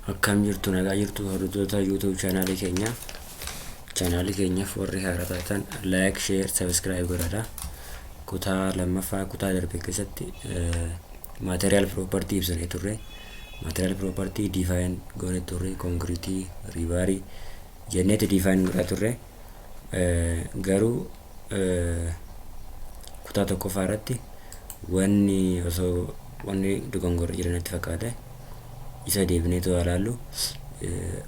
Akkam jirtu, nagaa jirtu, hordoftoota YouTube chaanaalii keenya. Chaanaalii keenyaaf warri haaraa taatan like, share, subscribe godhadha. Kutaa lammaffaa kutaa darbe keessatti material property ibsinee turre. Material property define goone turre, concrete, rebar jenneeti define godhaa turre. Garuu kutaa tokkoffaa irratti wanni osoo wanni dogongorra jiran natti fakkaate, isa deebineetu ilaallu.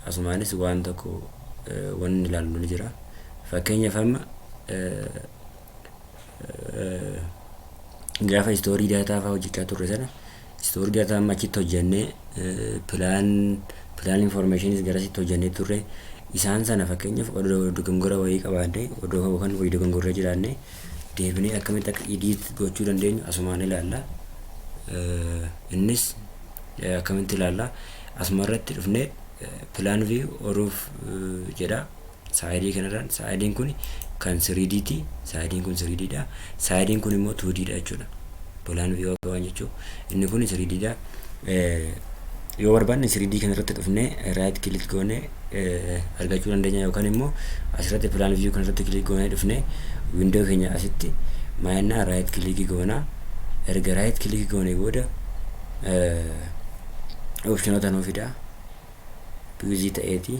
Asumaanis waan tokko wanni ilaallu ni jira. Fakkeenyaaf, amma gaafa story data fa'aa hojjechaa turre sana, story data amma achitti hojjennee, plan informationis garasitti hojjennee turre. Isaan sana fakkeenyaaf odoo dogongora wayii qabaanne, odoo yookaan wayii dogongorra jiraanne, deebinee akkamitti akka edit gochuu dandeenyu asumaan ilaalla. Innis akkamitti ilaalla? Asuma irratti dhufnee plan view roof jedha. Sideii kanarraan, sideiin kun kan 3D ti. Sideiin kun 3D dha. Sideiin kun immoo 2D dha jechuudha. Plan view waan jechuun inni kun 3D dha. Yoo barbaanne 3D kanarratti dhufnee right click goone argachuu dandeenya, yookaan immoo asirratti plan view kanarratti click goonee dhufnee window keenya asitti maayinaa right click goona. Erga right click goone booda optionoota nuu fida. Busy ta'eeti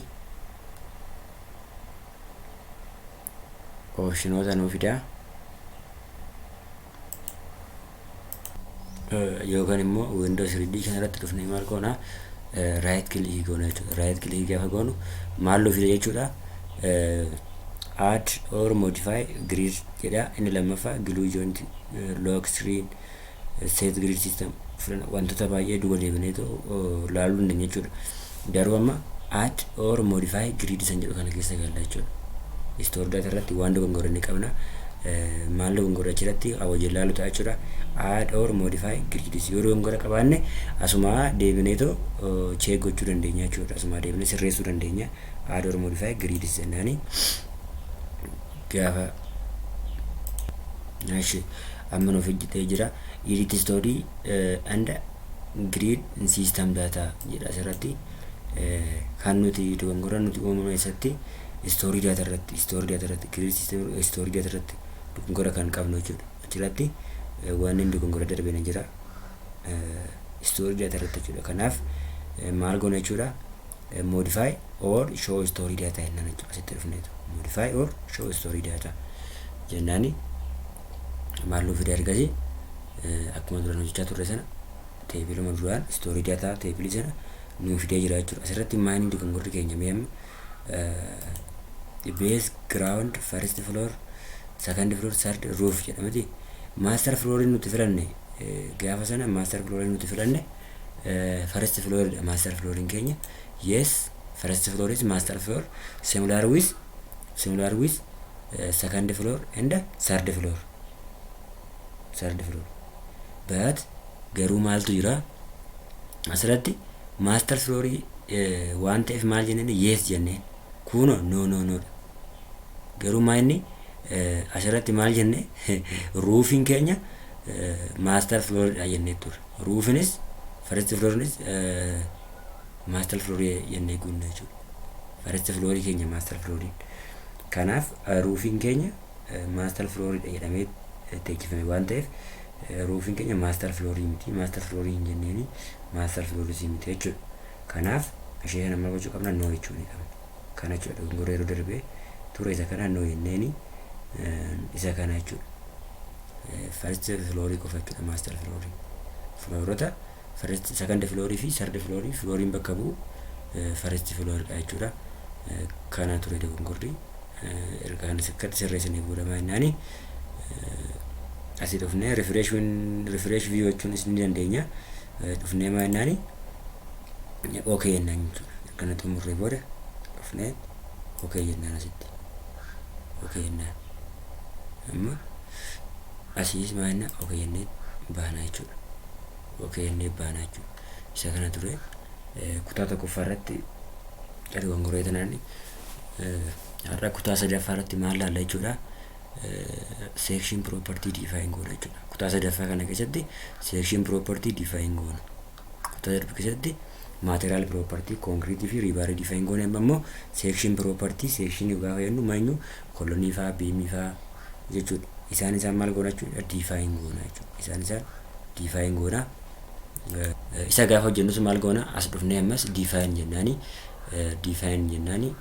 optionoota nuu fida. Yookaan immoo window 3D kanarratti dhufnee maal goona? Right click goona jechuudha. Right click gaafa goonu maal nuu fida jechuudha? Add or modify grid jedha. Inni lammaffaa glue joint, lock screen, set grid system, wantoota baay'ee duuba deebineetu laaluu dandeenya jechuudha. Garuu amma add or modify grid san jedhu kana keessa galla jechuudha. Story data irratti waan dogongora ni qabna. Maal dogongora achirratti wajjin laalu ta'a jechuudha. Add or modify grids, yoo dogongora qabaanne asuma deebineetu check gochuu dandeenya jechuudha. Asuma deebinee sirreessuu dandeenya. Add or modify grids jennaani gaafa እሺ amma nuuf hojjetee jira. Edit story and grid system data jedha. Asirratti kan nuti dogongora nuti uumame keessatti story data irratti, story data irratti, grid system story data irratti dogongora kan qabnu jechuudha. Achirratti waan inni dogongora darbe ni jira story data irratti jechuudha. Kanaaf maal goona jechuudha? Modify or show story data jennaan jechuudha. Asitti dhufneetu modify or show story data jennaani maal nuu fide? Argasi akkuma duraan hojjechaa turre sana tableuma duraan story data tableii sana nuu fidee jira jechuudha. Asirratti maayinii dogongorri keenya mee amma base, ground, first floor, second floor, third, roof jedhamati. Master flooriin nuti filanne gaafa sana, master flooriin nuti filanne first flooridha. Master flooriin keenya, yes, first floor is master floor, similar with second floor and third floor. But garuu maaltu jira asirratti? Master floorii waan ta'eef maal jenneen? Yes jenneen. Kuno no, no, no dha. Garuu maa inni asirratti maal jenne? Roofiin keenya master flooridha jennee ture. Roofinis, first floorinis master floorii jennee guunne jechuudha. First floorii keenya master flooriin. Kanaaf roofiin keenya master flooridha jedhamee teechifame waan ta'eef roofiin keenya master floorii miti. Master floorii hin jenneeni, master floorii miti jechuudha. Kanaaf ishee kana maal gochuu qabna? No jechuu ni qabna. Kana jechuudha dogongora yeroo darbee ture. Isa kana no jenneeni, isa kana jechuudha. First floorii qofa jechuudha master floorii. Floorota first, second floorii fi third floorii, flooriin bakka bu'u first flooridha jechuudha. Kana ture dogongorri. Erga kana akkatti sirreessanii booda maal asii dhufnee refresh view jechuunis ni dandeenya. Dhufnee maal jennaani? Okay jennaan jechuudha. Kana xumurree booda dhufnee okay jennaan, asitti okay jennaan. Amma asiis maal jennaan? Okay jennee baanaa jechuudha. Okay jennee baanaa jechuudha. Isa kana ture kutaa tokkoffaa irratti dogongoree tanaan. Har'a kutaa sadaffaa irratti maal laalla jechuudha? Section property define goona jechuudha. Kutaa sadaffaa kana keessatti section property define goona. Kutaa darbe keessatti Material property concrete fi rebar define goone. Amma immoo section property, section gaafa jennu meenyu column faa, beam faa jechuudha. Isaan maal goona jechuudha? Define goona jechuudha. Isaan define goona. Isa gaafa hojjennus maal goona? As dhufnee ammas define jennaani, define jennaani.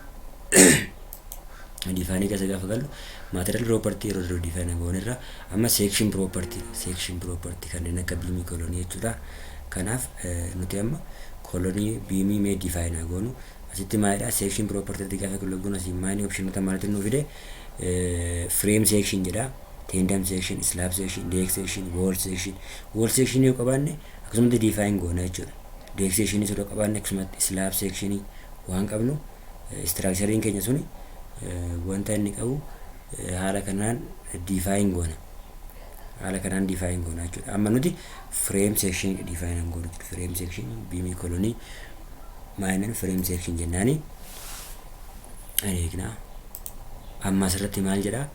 Define keessa gaafa gallu material property yeroo yeroo define goone irra amma section property, section property kanneen akka beam, column jechuudha. Kanaaf nuti amma column, beam mee define goonu. Asitti maalidha? Section property gaafa gallu asii maali optionota maalitu nu fide? Frame section jedha, tandem section, slab section, deck section, wall section. Wall section yoo qabaanne akkasumatti define goona jechuudha. Deck section yoo qabaanne akkasumatti, slab section waan qabnu, structurein keenya suni wanta inni qabu haala kanaan define goona. Haala kanaan define goona jechuudha. Amma nuti frame section define goona. Frame section, beam, column maayinan frame section jennaani eegna. Amma asirratti maal jedha?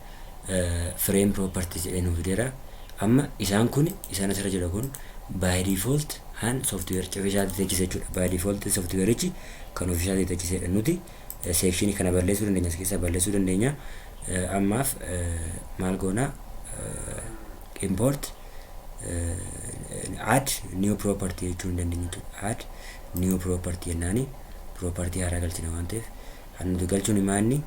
Frame properties jedhee nuuf fideera. Amma isaan kun, isaan asirra jira kun by default han software ofiisaatii teechise jechuudha. By default softwareichi kan ofiisaatii teechisedha. Nuti section kana balleessuu dandeenya, as keessaa balleessuu dandeenya. Ammaaf maal goona? Import, add new property jechuu hin dandeenya jechuudha. Add new property jennaani property haaraa galchina waan ta'eef, kan nuti galchuun maanni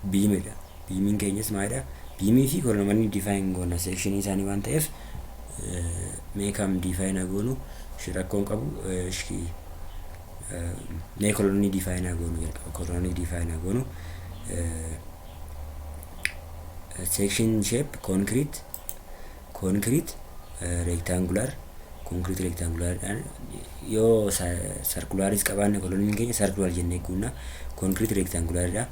beamidha. Beamiin keenyas maalidha? Beam fi column define goona section isaanii waan ta'eef, mee kam define goonu? Rakkoon qabu, mee column define goonu jalqaba. Column define goonu, section shape concrete, concrete rectangular, concrete rectangular. Yoo circularis qabaanne columniin keenya circular jennee guunna. Concrete rectangularidha.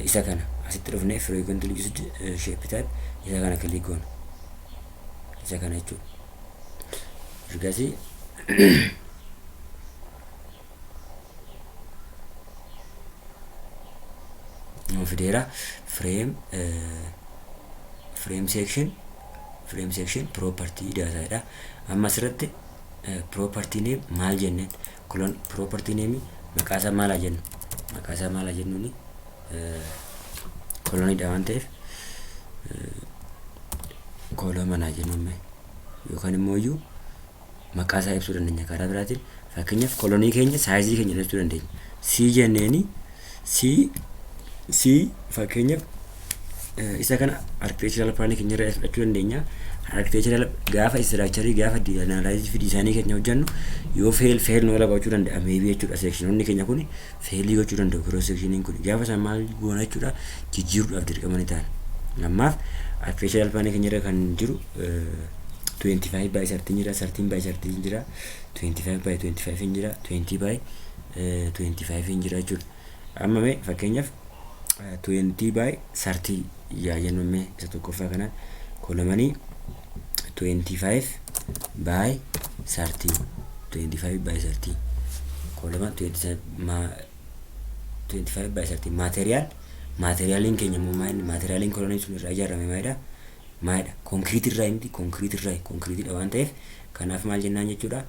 Isa kana asitti dhufnee frequently used shape type isa kana click goona, isa kana jechuudha. Ergasii nu fideera frame section, frame section property data dha. Amma asirratti property name maal jenneen? Column property name maqaa isaa maal haa jennu? Maqaa isaa maal haa jennuuni? Columnidha waan ta'eef column haa jennuun, yookaan immoo iyyuu maqaa isaa ibsuu dandeenya karaa biraatiin. Fakkeenyaaf column keenya size keenya ibsuu dandeenya. C jenneeni, C C fakkeenyaaf isa kana architectural plan keenya irraa fudhachuu dandeenya. Architectural gaafa structure, gaafa analysis fi design keenya hojjennu yoo fail nu gochuu danda'a maybe jechuudha. Sectionoonni keenya kun fail gochuu danda'u. Cross sectioniin kun gaafa isaan maal goona jechuudha? Jijjiiruudhaaf dirqama ni ta'an. Ammaaf architectural plan keenya irra kan jiru 25 by 13 jira, 13 by 13 jira, 25 by 25 jira, 20 by 25 jira jechuudha. Amma mee fakkeenyaaf 20 by 30 yaa jennu. Mee isa tokkoffaa kanaan column 25 by 30, 25 by 30, column 25 by 30. Material, materialiin keenya immoo maal? Materialiin column sun irraa ijaarame maalidha? Maalidha? Concrete irraa miti? Concrete irraa, concreteidha waan ta'eef kanaaf maal jennaan jechuudha?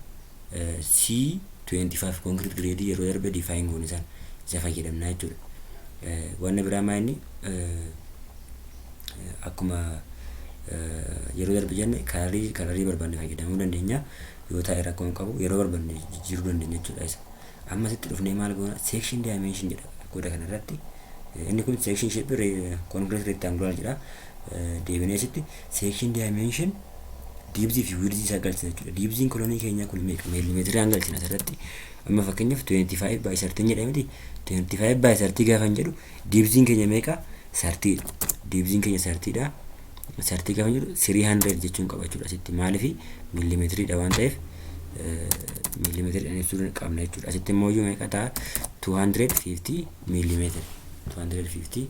C 25 concrete grade yeroo darbe define goone isaan isa fayyadamnaa jechuudha. Wanni biraa maa inni akkuma yeroo darbe jenne color barbaanne fayyadamuu dandeenya. Yoo taa'e rakkoo hin qabu, yeroo barbaanne jijjiiruu dandeenya jechuudha isa. Amma asitti dhufnee maal goona? Section dimension jedha goda kanarratti. Inni kun section shape concrete rectangular jedha. Deebinee asitti section dimension depth fi width isaa galchina jechuudha. Depthiin column keenyaa kun meeqa? Meelimeetiraan galchina asirratti. Amma fakkeenyaaf 25 by 30 jedhame miti? 25 by 30 gaafa hin jedhu depthiin keenya meeqa? 30 dha. Depthiin keenya 30 dha. 30 gaafa jedhu 300 jechuun qaba jechuudha asitti. Maaliif? Miilimeetiriidha waan ta'eef miilimeetiriidhaan ibsuu qabna jechuudha. Asitti immoo iyyuu meeqa ta'a? 250 miilimeetira. 250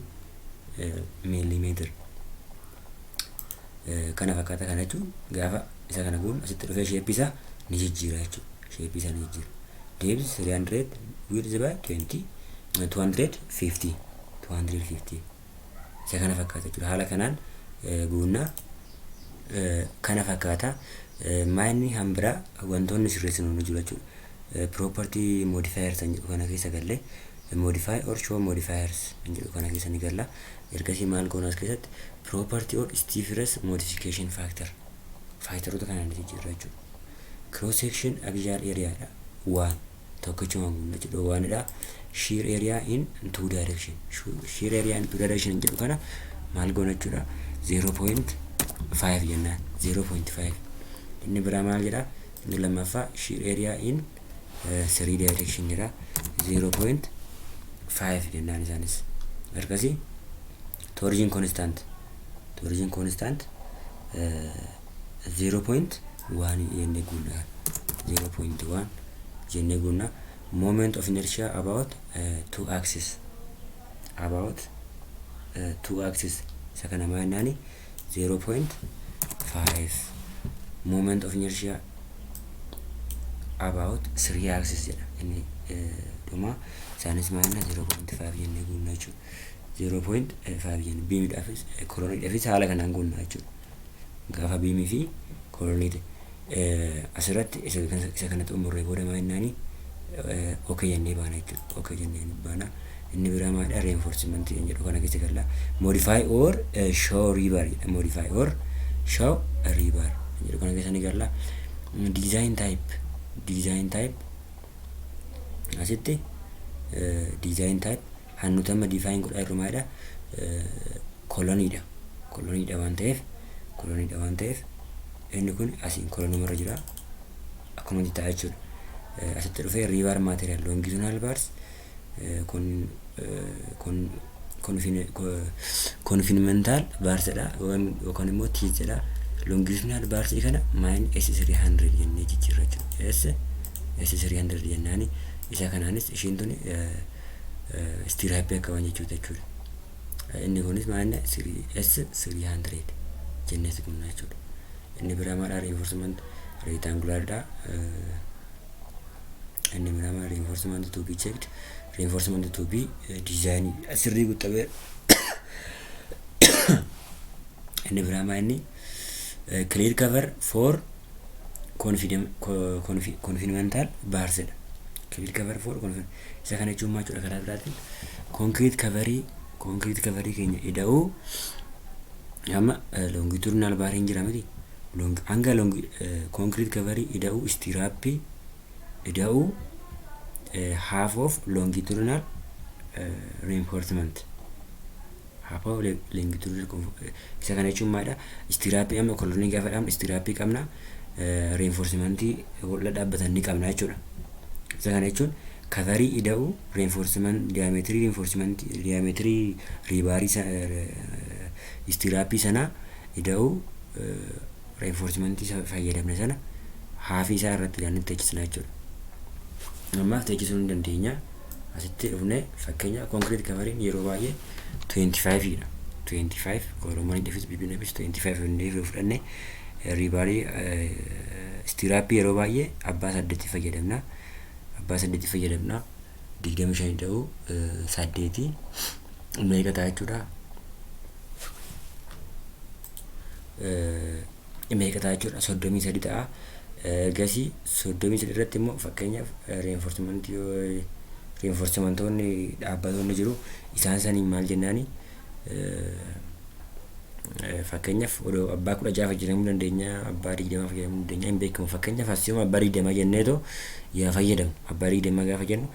miilimeetira. Kana fakkaata. Kana jechuun gaafa isa kana guun asitti dhufee shape isaa ni jijjiira jechuudha. Shape isaa ni jijjiira. Depth 300, width by 20, 250, 250, isa kana fakkaata jechuudha. Haala kanaan guunnaa. Kana fakkaata. Maayinni hambiraa wantoonni sirreessinu ni jiru jechuudha. Property modifiers kan jedhu kana keessa gallee, modify or show modifiers kan jedhu kana keessa ni galla. Ergasii maal goona? As keessatti property or stiffness modification factor, factoroota kana ni jijjiirra jechuudha. Cross section axial area dha. Waan tokkichuma guunna jechuudha, waanidha. Shear area in two direction. Shear area in two direction jedhu kana maal goona jechuudha? 0.5 jennaan, 0.5. Inni biraa maal jedha? Inni lammaffaa shear area in three direction jedha. 0.5 jennaan isaanis. Ergasii torsion constant, torsion constant 0.1 jennee guunna, 0.1 jennee guunna. Moment of inertia about two axis, about two axis, isa kana maal jennaani? 0.5. Moment of inertia about three axis jedha. Inni dhuma isaanis maal jenna? 0.5 jennee guunna jechuudha. 0.5 jennee beamiidhaafis columniidhaafis haala kanaan guunna jechuudha. Gaafa beamii fi columnii asirratti isa kana xumurree booda maal jennaani? Okay jennee baana jechuudha. Okay jennee baana. Inni biraa maalidha? Reinforcement jedhu kana keessa galla. Modify or show rebar jedha. Modify or show rebar jedhu kana keessa ni galla. Design type, design type, asitti design type hannuti amma define godhaa jirru maalidha? Columniidha. Columniidha waan ta'eef, columniidha waan ta'eef, inni kun asiin columnumarra jira, akkuma ta'a jechuudha. Asitti dhufee rebar material, longitudinal bars, kun confinemental barsidha yookaan immoo teesedha. Longitudinal barsii kana main S300 jennee jijjiirra jechuudha. S300 jennaani isa kanaanis ishiin tuni stirrupii akka waan jechuudha jechuudha. Inni kunis maal? S300 jennee siqumna jechuudha. Inni biraa maadha? Reinforcement rectangularidha. Inni biraa maal? Reinforcement to be checked, reinforcement to be design sirrii guutamee. Inni biraa maal? Inni clear cover for confinemental barsidha. Clear cover for isa kana jechuun maal jechuudha? Karaa biraatiin concrete coverii, concrete coverii keenya ida'uu. Amma longitudinal bariin jira miti? Hanga concrete coverii ida'uu stirrupii ida'uu half of longitudinal reinforcement, half of longitudinal. Isa kana jechuun maalidha? Stirrupii amma columnii gaafa dhaabnu stirrupii qabna, reinforcementii wal dhaabbatan ni qabna jechuudha. Isa kana jechuun coverii ida'uu reinforcement diameterii, reinforcement diameterii rebarii stirrupii sanaa ida'uu reinforcementii fayyadamne sana halfii isaa irratti ilaalanii teechisna jechuudha. Ammaaf teechisuu ni dandeenya. Asitti dhufnee fakkeenya concrete coveriin yeroo baay'ee 25 dha. 25 columniidhaafis beamiidhaafis 25 jennee yoo fudhanne, rebarii stirrupii yeroo baay'ee abbaa saddeetii fayyadamna. Abbaa saddeetii fayyadamna. 25 ta'uu saddeetii meeqa ta'a jechuudha? Meeqa ta'a jechuudha? 33 ta'a. Ergasii 33 irratti immoo fakkeenyaaf reinforcementii, reinforcementoonni dhaabbatoonni jiru, isaan saniin maal jennaani? Fakkeenyaaf odoo abbaa 16 fayyadamuu dandeenya, abbaa 20 fayyadamuu dandeenya, hin beekamu. Fakkeenyaaf asii abbaa 20 jenneetoo yaa fayyadamnu. Abbaa 20 gaafa jennu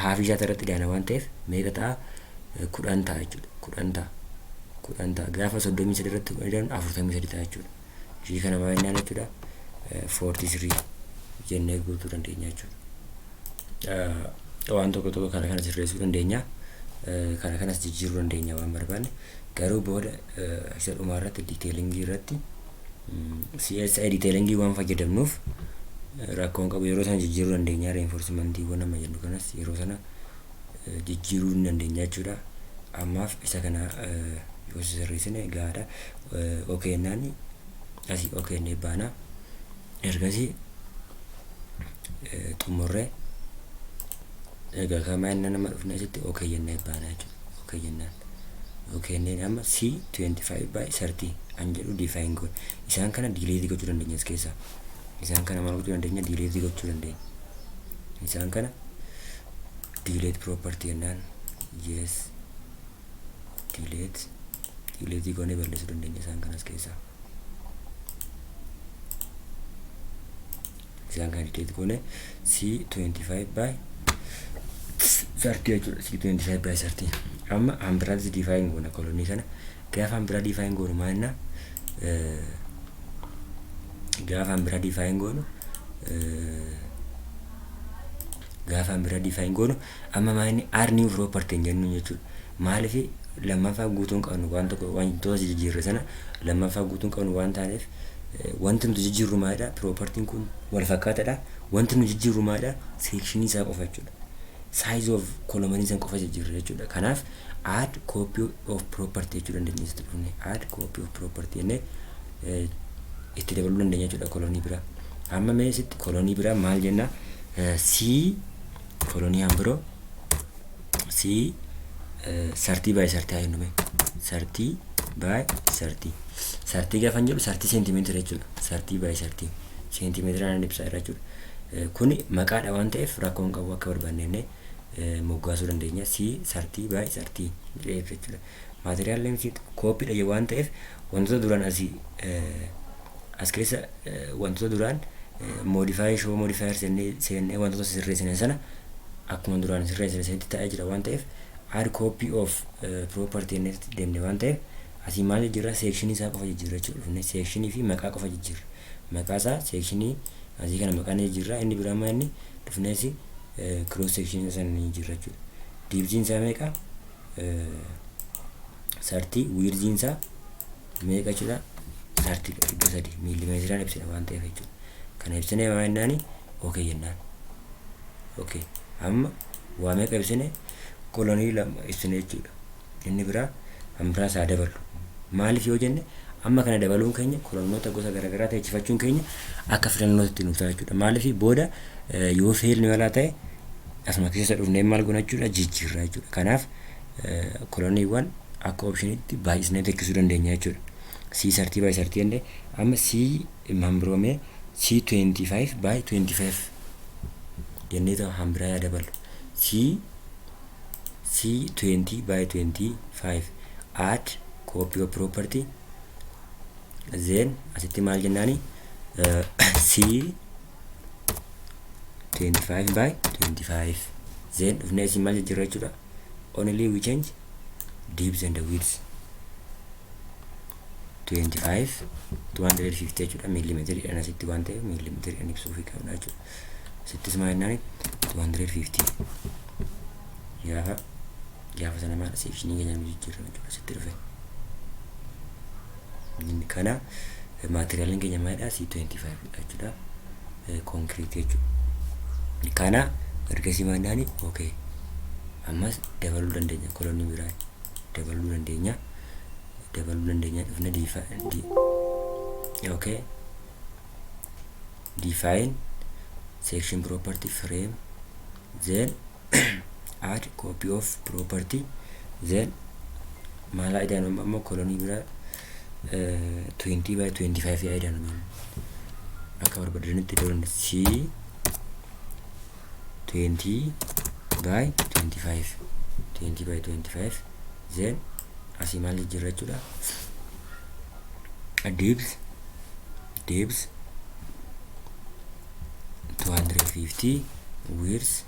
halfii isaa irratti dhiyaana waan ta'eef meeqa ta'a? 10 ta'a jechuudha. 10 ta'a. 10 ta'a. Gaafa 33 irratti jedhamu 43 ta'a jechuudha. Ishii kana maal jennaan jechuudha? 43 jennee guutuu dandeenya jechuudha. Waan tokko tokko kana kana sirreessuu dandeenya. Kana kanas jijjiiruu dandeenya waan barbaanne. Garuu booda isa dhumaa irratti detailingii irratti CSI detailingii waan fayyadamnuuf rakkoon qabu, yeroo sana jijjiiruu dandeenya. Reinforcementiiwwan amma jennu kanas yeroo sana jijjiiruu ni dandeenya jechuudha. Ammaaf isa kana yoo sirreessine gahaadha. Okay jennaan asii okay jennee baana. Ergasii xumurree egaa kamaa inni nama dhufne asitti okay jennee baana jechuudha. Okay jennaan. Okay, inni amma C 25 by 30 an jedhu define goone. Isaan kana delete gochuu dandeenya as keessaa. Isaan kana maal gochuu dandeenya? Delete gochuu dandeenya. Isaan kana delete property jennaan, yes, delete, delete goonee balleessuu dandeenya isaan kanas keessaa. Isaan kana delete goone C 25 by 30 jechuudha. C 25 by 30. Amma hambiraatti define goona kolonii sana. Gaafa hambiraa define goonu maal jenna? Gaafa hambiraa define goonu, gaafa hambiraa define goonu amma maal inni add new property hin jennu jechuudha. Maaliif? Lammaffaa guutuun qabnu waan tokko, wantoota jijjiirre sana lammaffaa guutuun qabnu waan taaneef, wanti nuti jijjiirru maalidha? Propertiin kun wal fakkaataadha. Wanti nuti jijjiirru maalidha? Sectionii isaa qofa jechuudha. Size of column san qofa jijjiirre jechuudha. Kanaaf add copy of property jechuu dandeenya. Asitti dhufne add copy of property jennee itti dabaluu dandeenya jechuudha kolonii biraa. Amma mee asitti kolonii biraa maal jenna? C kolonii hambiroo C 30 by 30 haa jennu mee. 30 by 30. 30 gaafa jedhu 30 seentimeetira jechuudha. 30 by 30 seentimeetiraan ibsaa jira jechuudha. Kuni maqaadha waan ta'eef rakkoon qabu, akka barbaanne moggaasuu dandeenya. C 30 by 30 jedhee jechuudha. Material names copydha waan ta'eef wantoota duraan asii as keessa wantoota duraan modify, show modifier seennee wantoota sirreessine sana akkuma duraan sirreessine sanitti ta'ee jira waan ta'eef, add copy of property jennee deemne waan ta'eef, asii maal jijjiirra? Sectionii isaa qofa jijjiirra jechuudha. Dhufne sectionii fi maqaa qofa jijjiirra. Maqaa isaa, sectionii asii kana maqaan jijjiirra. Inni biraa maal? Inni dhufnees cross sectionii sana ni jijjiirra jechuudha. Depthiin isaa meeqa? 30. Widthiin isaa meeqa jechuudha? 30, 300 miilimeetiraan ibsina waan ta'eef jechuudha. Kana ibsinee maa jennaani? Okay jennaan. Okay. Amma waa meeqa ibsine? Kolonii lama ibsine jechuudha. Inni biraa kan biraa isaa dabalu. Maaliif yoo jenne, amma kana dabaluun keenya, kolonoota gosa garaagaraa teechifachuun keenya akka filannootti nuuf ta'a jechuudha. Maaliif? Booda yoo fail malaa ta'e asuma keessa dhufnee maal goona jechuudha? Jijjiirra jechuudha. Kanaaf koloniiwwan akka optionitti baay'isnee teechisuu dandeenya jechuudha. C 30 by 30 jennee, amma C mambiroomee C 25 by 25 jennee ta'u hambiraa yaa dabalu. C 20 by 25, add copy of property, then asitti maal jennaani? C 25 by 25. Then dhufnee isin maal jijjiirra jechuudha? Only we change depth and the width, 25, 250 jechuudha. Miilimeetiriidhaan asitti waan ta'eef miilimeetiriidhaan ibsuufii qabna jechuudha. Asittis maal jennaani? 250. Gaafa sana maal sectionii keenya nu jijjiirra jechuudha asitti dhufe. Kana materialiin keenya maalidha? C25 jechuudha. Concrete jechuudha. Kana ergasii maal jennaani? Okay. Ammas dabaluu dandeenya, kolonii biraa dabaluu dandeenya. Dabaluu dandeenya dhufne okay. Define section property frame, then add copy of property, then maal idaan ammoo kolonii biraa 20 by 25 yaa idaan akka barbaadanitti dabaluu. C 20 by 25, 20 by 25, then asii maal jijjiirra jechuudha? Depth 250, width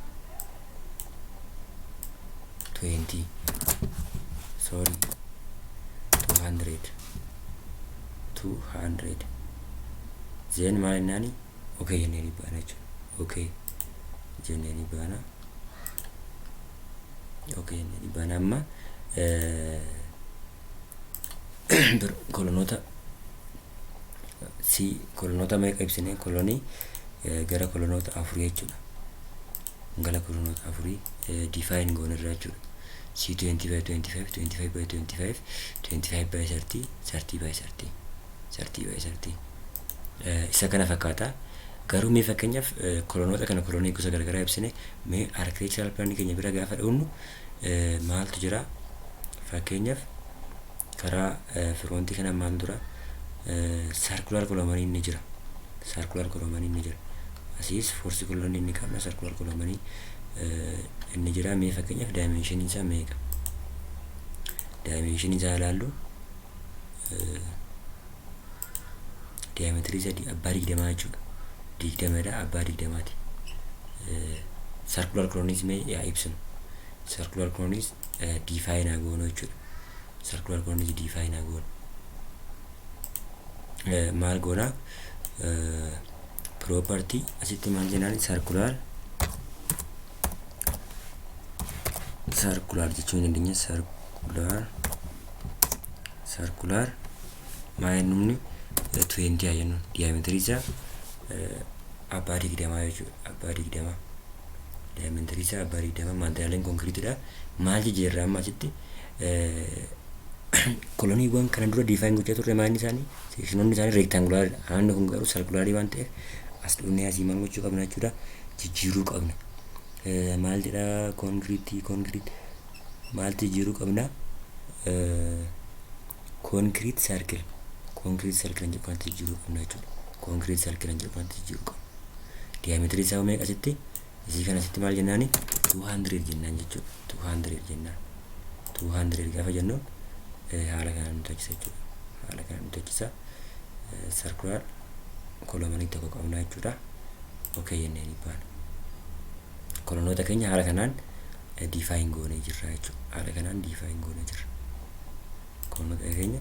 20, sorry, 200, 200. Then maal jennaani? Okay jennee ni baana jechuudha. Okay jennee ni baana. Okay jennee ni baana. Amma kolonoota si kolonoota meeqa ibsine? Kolonii gara kolonoota afurii jechuudha. Gara kolonoota afurii define goonirra jechuudha. C 20 by 25, 25 by 25, 25 by 30, 30 by 30, 30 by 30. Isa kana fakkaata. Garuu mee fakkeenyaaf kolonoota kana kolonii gosa garagaraa ibsine, mee architectural plan keenya bira gaafa dhufnu maaltu jira? Fakkeenyaaf Karaa frontii kana maal dura circular columnii ni jira. Circular columnii ni jira. Asiis fourth columnii ni qabna, circular columnii inni jira. Mee fakkeenyaaf dimensionii isaa meeqa? Dimensionii isaa ilaallu, diameterii isaa abbaa 20 jechuudha. 20dha, abbaa 20ti. Circular columniis mee yaa ibsinu. Circular columniis define haa goonu jechuudha. Circular columniis define haa goonu. Maal goona? Property asitti maal jennaan, circular jechuu ni dandeenya. Circular maal jennuuni? 20 haa jennuun. Diameterii isaa abbaa 20 jechuudha. Abbaa 20. Diameterii isaa abbaa 20, materialiin concreteiidha. Maal jijjiirraa amma asitti? Columniiwwan kana dura define gochaa turre maalni isaanii, sectionoonni isaanii rectangularidha. Aanni kun garuu circularii waan ta'eef as dhufnee asii maal gochuu qabna jechuudha? Jijjiiruu qabna. Maal jedhaa? Concrete, concrete maaltu jijjiiruu qabna? Concrete circle, concrete circle jedhu kanatti jijjiiruu qabna jechuudha. Concrete circle jedhu kanatti jijjiiruu qabna. Diameterii isaa meeqa asitti? Isii kana asitti maal jennaani? 200 jennaan jechuudha. 200 jennaan. 200 gaafa jennu haala kanaan nuti hojjisa jechuudha. Haala kanaan nuti hojjisa. Circular columnii tokko qabna jechuudha. Okay jennee ni baana. Columnoota keenya haala kanaan define goonee jirra jechuudha. Haala kanaan define goonee jirra. Columnoota keenya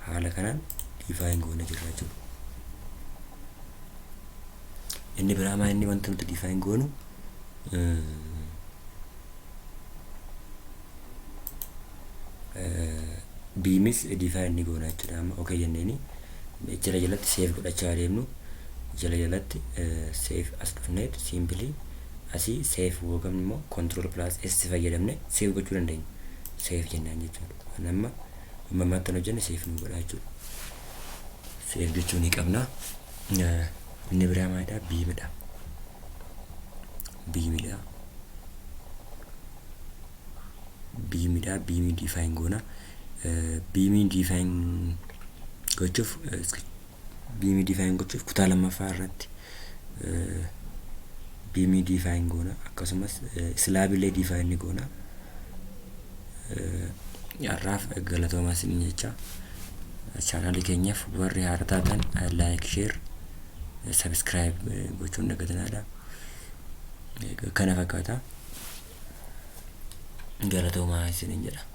haala kanaan define goonee jirra jechuudha. Inni biraa maa inni wanta nuti define goonu? Beamis define ni goona jechuudha. Amma okay jenneeni jala jalatti save godhachaa adeemnu. Jala jalatti save as dhufneet simply asii save yookaan immoo control plus S fayyadamne save gochuu dandeenya. Save jennaan jechuudha. Amma amma ammaatti hojjenne save nu godha jechuudha. Save gochuu ni qabna. Inni biraa maalidha? Beamidha. Beamidha. Beamidha. Beamii define goona. Beamii define gochuuf, beamii define gochuuf kutaa lammaffaa irratti beamii define goona, akkasumas slabillee define ni goona. Har'aaf galatoomaa isiniin jecha. Channelii keenyaaf warri haara taatan like, share, subscribe gochuun dagatinaadha. Kana fakkaata. Galatoomaa isiniin jedha.